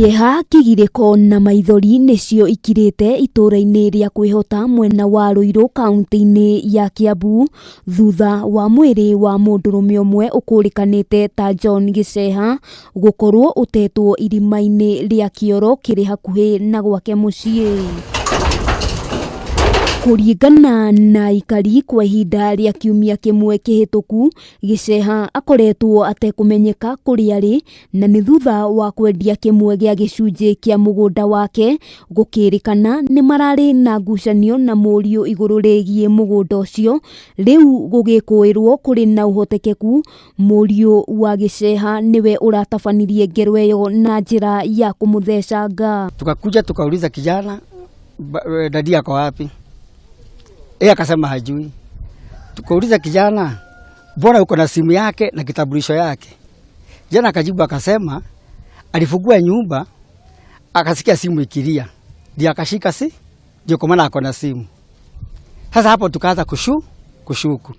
Kĩeha, kĩgirĩko na maithori nĩcio ikirĩte itũũra-inĩ rĩa Kwĩhota mwena wa Ruiru kaũntĩ-inĩ ya Kiambu thutha wa mwĩrĩ wa mũndũrũme ũmwe ũkũrĩkanĩte ta John Gĩceha gũkorwo ũtetwo irima-inĩ rĩa kĩoro kĩrĩ hakuhĩ na gwake mũciĩ. Kũringana na aikari kwa ihinda rĩa kiumia kĩmwe kĩhĩtũku, Gĩceha akoretwo atekũmenyeka kũrĩa arĩ na nĩ thutha wa kwendia kĩmwe gĩa gĩcunjĩ kĩa mũgũnda wake gũkĩrĩkana nĩ mararĩ na ngucanio na mũriũ igũrũ rĩgiĩ mũgũnda ũcio, rĩu gũgĩkũĩrwo kũrĩ na ũhotekeku mũriũ wa Gĩceha nĩwe ũratabanirie ngero ĩyo na njĩra ya kũmũthecanga. Tukakuja tukauliza kijana, daddy ako wapi? Yeye akasema hajui. Tukauliza kijana, mbona uko na simu yake na kitambulisho yake? Kijana akajibu akasema alifungua nyumba akasikia simu ikilia, ndio akashika si ndio kwa maana ako na simu. Sasa hapo tukaanza kushuku.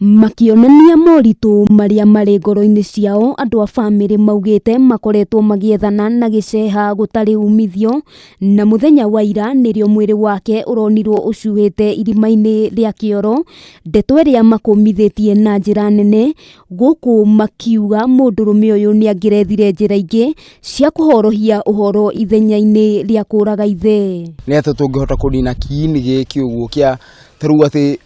Makĩonania moritũ marĩa marĩ ngoro-inĩ ciao, andũ a bamĩrĩ maugĩte makoretwo magĩethana na Gĩceha gũtarĩ umithio, na mũthenya wa ira nĩrĩo mwĩrĩ wake ũronirwo ũcuhĩte irima-inĩ rĩa kĩoro, ndeto ĩrĩa makũmithĩtie na njĩra nene, gũkũ makiuga mũndũrũme ũyũ nĩ angĩrethire njĩra ingĩ cia kũhorohia ũhoro ithenya-inĩ rĩa kũraga ithe. Nĩ atĩ tũngĩhota kũnina kiini gĩkĩ ũguo kĩa ta rĩu atĩ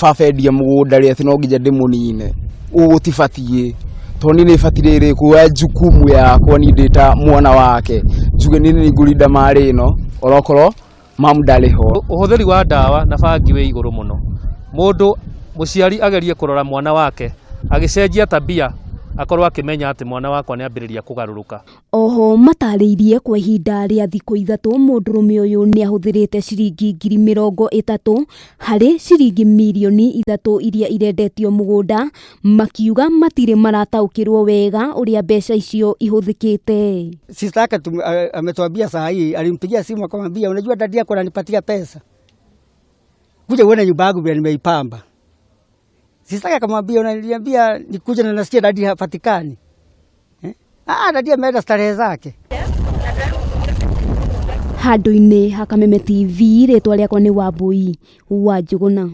baba endia mũgũnda rĩ atĩ no nginya ndĩmũnine, ũguo gũtibatiĩ, tondũ niĩ nĩ batiĩ rĩrĩ kuoya jukumu yakwa niĩ ndĩ ta mwana wake, njuge niĩ nĩ ngũrinda marĩ ĩno onokorwo mamu ndarĩ ho. Ũhũthĩri wa ndawa na bangi wĩ igũrũ mũno. Mũndũ mũciari agerie kũrora mwana wake agĩcenjia tabia akorwo akĩmenya atĩ mwana wakwa nĩ ambĩrĩria kũgarũrũka. Oho matarĩirie kwa ihinda rĩa thikũ 3 mũndũrũme ũyũ nĩ ahũthĩrĩte ciringi 30,000 harĩ ciringi mirioni 3 iria irendetio mũgũnda, makiuga matirĩ marataũkĩrwo wega ũrĩa mbeca icio ihũthĩkĩte. Sister yake ametuambia saa hii, alimpigia simu akamwambia, unajua daddy yako ananipatia pesa, kuja uone nyumba yangu vile nimeipamba. Sister yake akamwambia, unaniambia nikuje na nasikia daddy hapatikani. Daddy ameenda starehe zake. Handũ-inĩ ha Kameme TV, rĩtwa rĩakwa nĩ Wambui wa Njũgũna.